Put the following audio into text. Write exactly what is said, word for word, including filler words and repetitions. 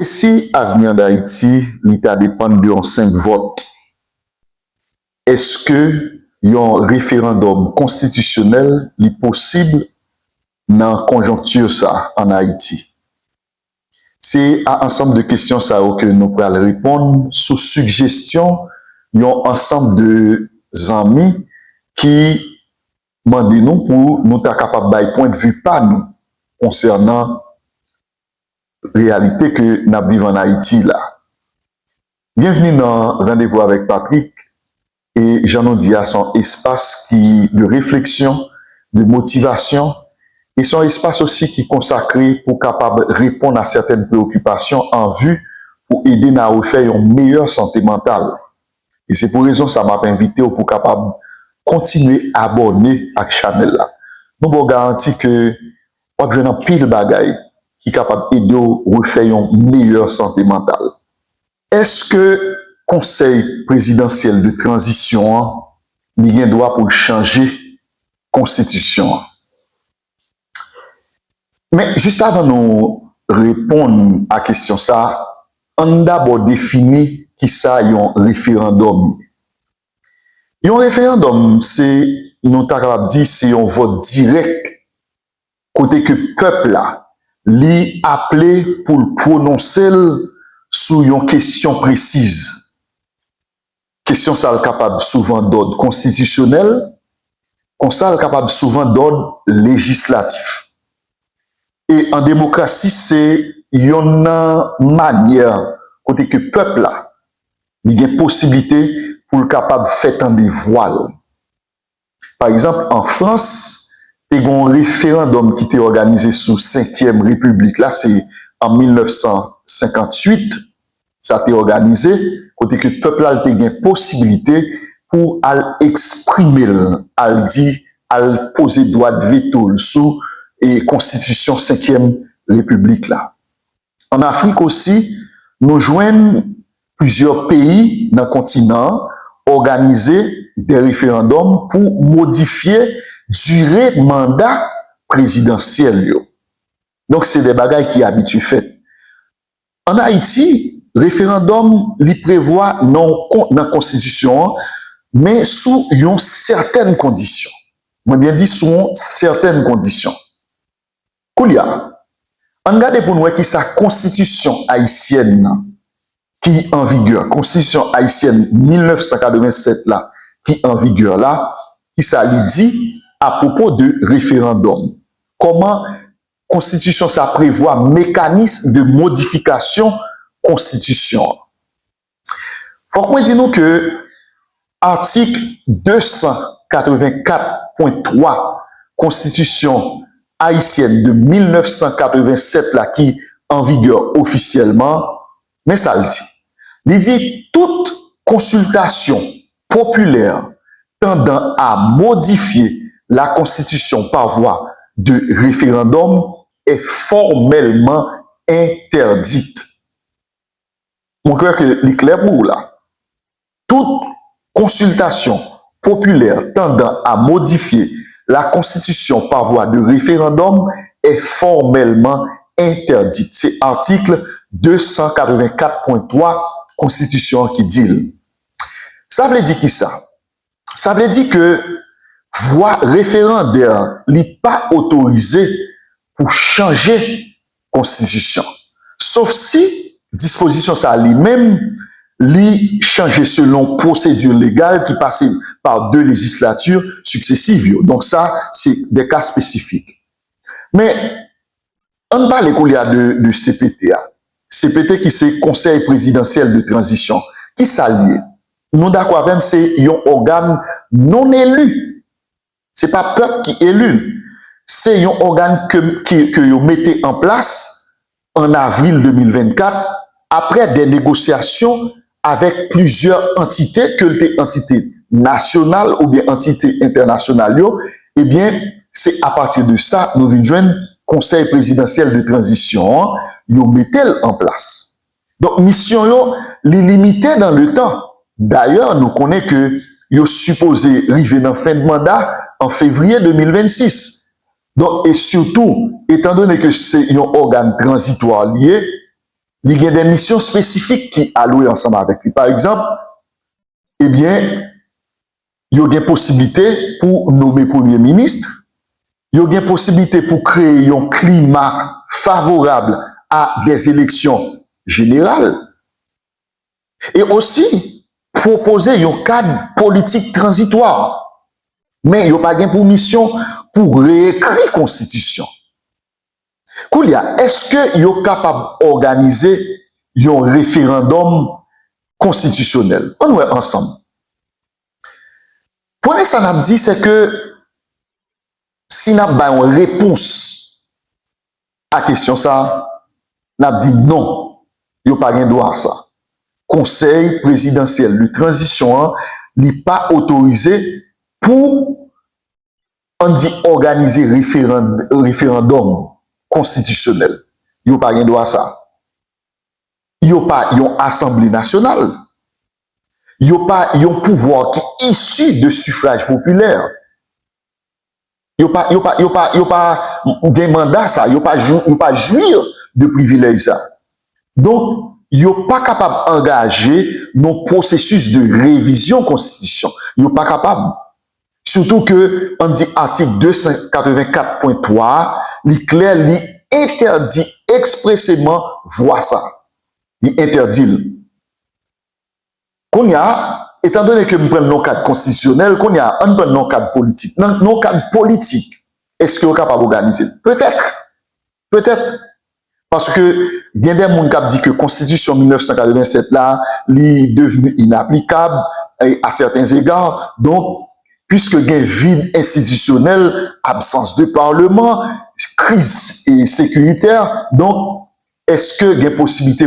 Si avni an Dayiti, li ta depann de yon senp vòt, èske yon referandòm konstitisyonèl li posib nan konjonkti sa ann Ayiti? Se a ansanm de kesyon sa yo ke nou pral reponn sou sigjesyon yon ansanm de zanmi ki mande nou pou nou ta kapab bay pwendvi pa nou konsènan reyalite ke n ap viv ann Ayiti la. Byenvni nan Randevou avèk Patrick. E jan nou di a, se yon espas ki de refleksyon, de motivasyon, e se yon espas osi ki konsakre pou kapab reponn a sètèn preyokipasyon an vi pou ede n a refè yon meyè sante mantal. E se pou rezon sa m ap envite w pou kapab kontinye abòne ak chanèl la. Nou ba w garanti ke w ap jwenn anpil bagay ki kapab ede w refè yon meyè sante mantal. Èske Konsèy Prezidansyèl de Tranzisyon an li gen dwa pou l chanje konstitisyon an? Men jis avan nou reponn a kesyon sa, ann dabò defini kisa yon referandòm ye. Yon referandòm, se, nou ta kapab di, se yon vòt dirèk kote ke pèp la, li aple pou l pwononse l sou yon kesyon presiz. Kesyon sa l kapab souvan dòd konstitisyonèl, konsa l kapab souvan dòd lejislatif. E an demokrasi, se yonn nan manyè kote ke pèp la, li gen posiblite pou l kapab fè tande vwa l. Pa egzanp, an Frans, te gen yon referandòm ki te òganize sou Senkyèm Repiblik la, se an mil nèf san senkantuit, sa te òganize, kote ke pèp la, l te gen posiblite pou al eksprime l, al di, al poze dwa de veto l sou, e, konstitisyon Senkyèm Repiblik la. Ann Afrik osi, nou jwenn plizyè peyi nan kontinan an òganize de referandòm pou modifye dire manda prezidansyèl yo. Donk, se de bagay ki abitye fèt. Ann Ayiti, referandòm, li prevwa nan kon-, nan konstitisyon an, men sou yon sètèn kondisyon. Mwen byen di sou yon sètèn kondisyon. Koulye a, ann gade pou n wè kisa konstitisyon ayisyèn nan ki an vigè, konstitisyon ayisyèn mil nèf san katrevennsèt la ki an vigè la, kisa li di apwopo de referandòm. Kòman konstitisyon sa prevwa mekanis de modifikasyon konstitisyon an? Fòk mwen di nou ke atik de san katrevenkat pwen twa konstitisyon ayisyèn de mil nèf san katrevennsèt la ki an vigè ofisyèlman, men sa l di. Li di tout konsiltasyon popilè tendant à modifier la Constitution par voie de référendum est formellement interdite. Mwen kwè ke li klè pou ou la. Tout consultation populaire tendant à modifier la Constitution par voie de référendum est formellement interdite. Se atik de san katrevenkat pwen twa konstitisyon an ki di l. Sa vle di kisa? Sa vle di ke vwa referandè li pa otorize pou chanje konstitisyon. Sof si dispozisyon sa li menm, li chanje selon pwosedi legal ki pase pa de lejislati siksesiv yo. Donk sa, se de ka espesifik. Men, ann pale koulye a de, de C P T a. C P T ki se Konsèy Prezidansyèl de Tranzisyon. Kisa l ye? Nou dakò avè m, se yon ògàn non eli. Se pa pèp ki eli l. Se yon ògàn ke, ke, ke yo mete an plas an avril de mil vennkat, apre de negosyasyon avèk plizyè antite, ke l te antite nasyonal oubyen antite entènasyonal yo, ebyen, se apati de sa nou vin jwenn Konsèy Prezidansyèl de Tranzisyon an, yo mete l an plas. Donk, misyon yo, li limite nan letan. Dayè, nou konnen ke yo sipoze rive nan fen de manda an fevriye de mil vennsis. Donk, e sitou, etandone ke se yon ògàn tranzitwa li ye, Li gen de misyon espesifik ki alwe ansanm avèk li. Pa egzanp, ebyen, yo gen posiblite pou nome premye minis, yo gen posiblite pou kreye yon klima favorab a de eleksyon jeneral, e osi pwopoze yon kad politik tranzitwa. Men yo pa gen pou misyon pou reyekri konstitisyon. Koulye a, èske yo kapab òganize yon referandòm konstitisyonèl? Ann wè ansanm. Premye sa n ap di, se ke si n ap bay yon repons a kesyon sa a, n ap di non, yo pa gen dwa a sa. Konsèy prezidansyèl de tranzisyon an, li pa otorize pou, ann di, òganize referan-, referandòm konstitisyonèl. Yo pa gen dwa sa. Yo pa yon asanble nasyonal. Yo pa yon pouvwa ki isi de sifraj popilè. Yo pa, yo pa, yo pa, yo pa gen manda sa, yo pa jou-, yo pa jwi de privilèj sa. Donk, yo pa kapab angaje nan pwosesis de revizyon konstitisyon. Yo pa kapab. Sitou ke, ann di, atik de san katrevenkat pwen twa a, li klè, li entèdi ekspreseman vwa sa. Li entèdi l. Kounye a, etandone ke m pran l nan kad konstitisyonèl, kounye a, ann pran l nan kad politik. Nan, nan kad politik, èske yo kapab òganize l? Petèt. Petèt. Paske gen de moun k ap di ke konstitisyon mil nèf san katrevennsèt la, li devni inaplikab, e, à certains égards. Donk, piske gen vid enstitisyonèl, absans de paleman, kriz, e, sekiritè, donk, èske gen posiblite